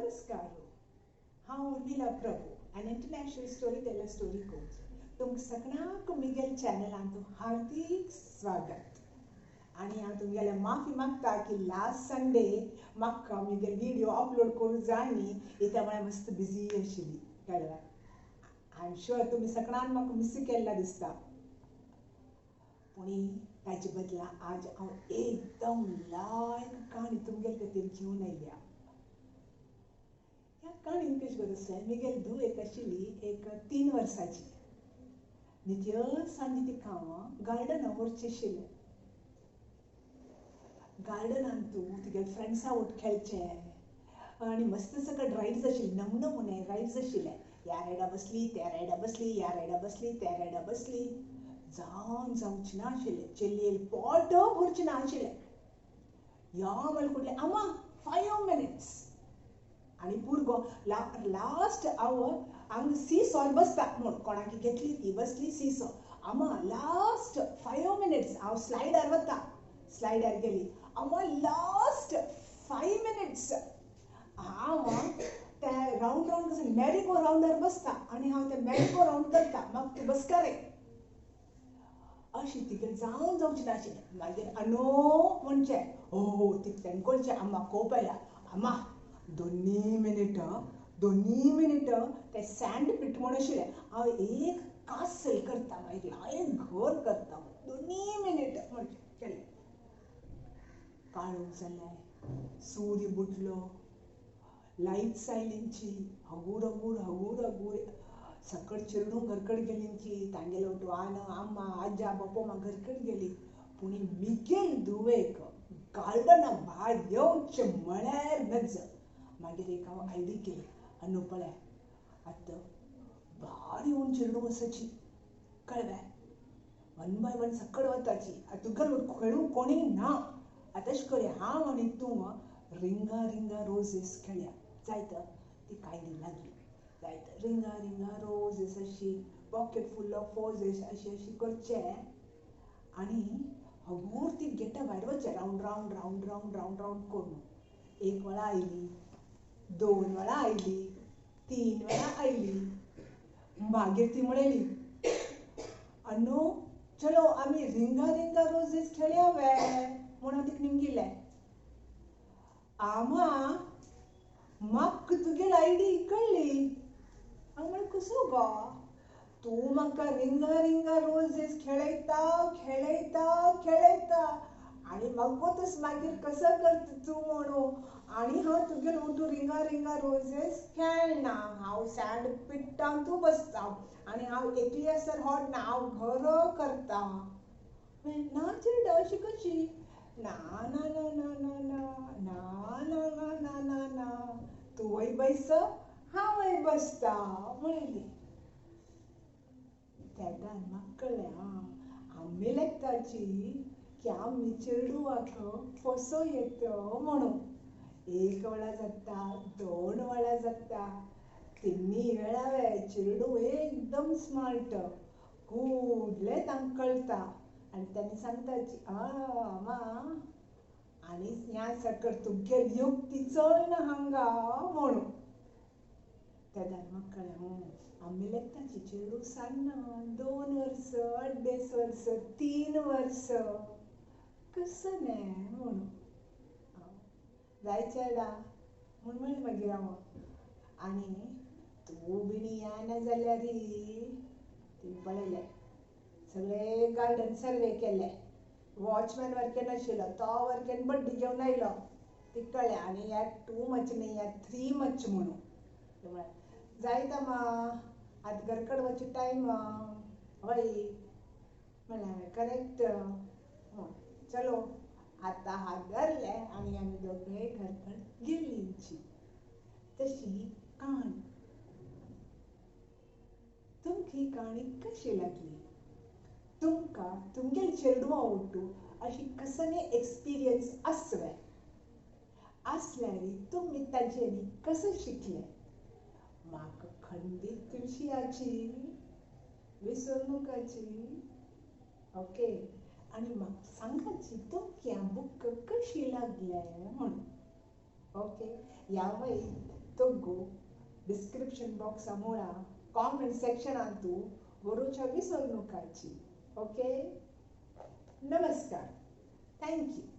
नमस्कार, हांव Urmila Prabhu, an international story teller, story coach. तुमकां सगळ्यांक मिगेल चॅनलांत हार्दीक स्वागत. आनी हांव तुमगेले माफी मागता की लास्ट संडे म्हाका मिगेल व्हिडियो अपलोड करूंक जाय न्ही, इत्या म्हळ्यार मस्त बिजी आशिल्ली. कळ्ळें? I am sure तुमी सगळ्यान म्हाका मिस केल्ला दिसता. पूण ताचे बदला आज हांव एकदम लायक काणी तुमगेले खातीर घेवन आयल्या. ह्या काणयेन कशें करून आसलें, मिगेल धूव एक आशिल्ली, एक 3 वर्सांची. नित्य सांजे तिका हांव गार्डना व्हरचें आशिल्लें. गार्डनान तूं तुगे फ्रेंड्सां वट खेळचें आनी मस्त सगळें रायड्स आशिल्ले, नमनमुने रायड्स आशिल्ले. ह्या रायडा बसली, त्या रायडा बसली, ह्या रायडा बसली, त्या रायडा बसली, जावन जावचें ना आशिल्लें. चेल्लेल पोट भरचें ना आशिल्लें. या म्हणल्यार कुडलें आमा 5 minutes आनी भुरगो लास्ट हांव हांगा सीसॉर बसता म्हूण कोणाकी घेतली ती बसली सीसॉ. आमा लास्ट 5 minutes हांव स्लायडार वता. स्लायडार गेली. आमा लास्ट 5 minutes हांव ते रावंड रावंड कसो मेरी गो रावंडार बसता आनी हांव ते मेरी गो रावंड करता, म्हाका तूं बसका रे अशी तिगेर जावन जावचें नाशिल्लें. मागीर अनो म्हणचें हो तिका तेणें कळचें आम्मा कोप आयला. आम्मा 2 मिनट ते सँड पीट म्हूण आशिल्लें, हांव एक कासल करता, मागीर लायक घर करता, 2 मिनट म्हणचें केलें. काळोख जालें, सूर्य बुडलो, लायट्स आयलींची, हगूर हगूर हगूर हगूर सकट चेडूं घरकड गेलींची. तांगेलो आन आम्मा आजा बापोमा घरकड गेली. पूण मिगेल धुवेक गार्डना भायर येवचें म्हळ्यार नज. मागीर एक हांव आयडी केली, आनी पळय आतां भारी येवन चेडूं आसाची, कळ्ळें? 1 by 1 सकट वताची. आतां तुगेलो खेळूंक कोणीय ना. आतां अशें करुया, हांव आनी तूं रिंगा रिंगा रोजीस खेळया. जायत ती कायडी लागली. जायत रिंगा रिंगा रोजीस अशी पॉकेट फूल ऑफ रोजीस अशी अशी करचें आनी हगूर ती गेटा भायर वचचें, round round round round round round करून. 1 वेळा आयली, 2 वेळा आयली, 3 वेळा आयली. मागीर ती म्हणली, अनु चलो आमी रिंगा रिंगा रोजीस खेळया वे म्हणून तिका निमगिलें. आमा म्हाका तुगेली आयडी कळ्ळी. हांव म्हणलें कसो गो तूं म्हाका रिंगा रिंगा रोजीस खेळयता खेळयता खेळयता आनी म्हाका मागीर कसो करता तूं म्हणून, आनी हांव तुगेलो तूं रिंगा रिंगा रोजीस खेळना, हांव सँड पिट्टान तूं बसता आनी हांव एकली आसर हॉट ना, हांव घर करता. ना चेडा अशी कशी? ना ना ना ना ना ना ना ना ना ना ना ना, तूंय बस हांवय बसता म्हणली. तेदान म्हाका कळ्ळें आमी लेखताची की आमी चेडवाक फसो येता म्हणून. 1 वेळा जाता, 2 वेळा जाता, 3 वेळा वे चेडूं एकदम स्मार्ट, कुडलें तांकां कळटा. आनी तेणें सांगताची आमा आनी ह्या सकट तुगेली युक्ती चलना हांगा म्हणून. तेदान म्हाका कळ्ळें आमी लेखताची चेडूं सान्ना, 2 वर्स, 2.5 वर्स, 3 वर्स कसो न्ही म्हणून. जाय चेडा म्हूण म्हणलें मागीर हांव. आनी तूं बिणी येना जाल्यार ती पळयलें सगळे गार्डन सर्वे केलें. वॉचमॅन वरकेन आशिल्लो, तो वरकेन बड्डी घेवन आयलो. तिका कळ्ळें आनी ह्या 2 मच न्ही, ह्या 3 मच म्हणून. जायत आमा आतां घरकड वचचे टायम हय म्हणलें हांवें करेक्ट. चलो आतां हात धरले आनी आमी दोगूय घरकड गेलींची. तशी काणी. तुमकां ही काणी कशी लागली? तुमकां तुमगेले चेडवां वटू अशी कसले एक्सपिरियन्स आसवे आसल्यार तुमी ताजेनी कसो शिकले? म्हाका खंडीत तुळशियाची विसरनुकाची. ओके, आनी म्हाका सांगाची तुमकां बुक कशी लागलें म्हणून. ओके, या वयर. तोग्गो डिस्क्रिप्शन बॉक्सा मुळा कॉमेंट सेक्शनांतू बरोवच्या विसरू नकाची. ओके, नमस्कार, thank you.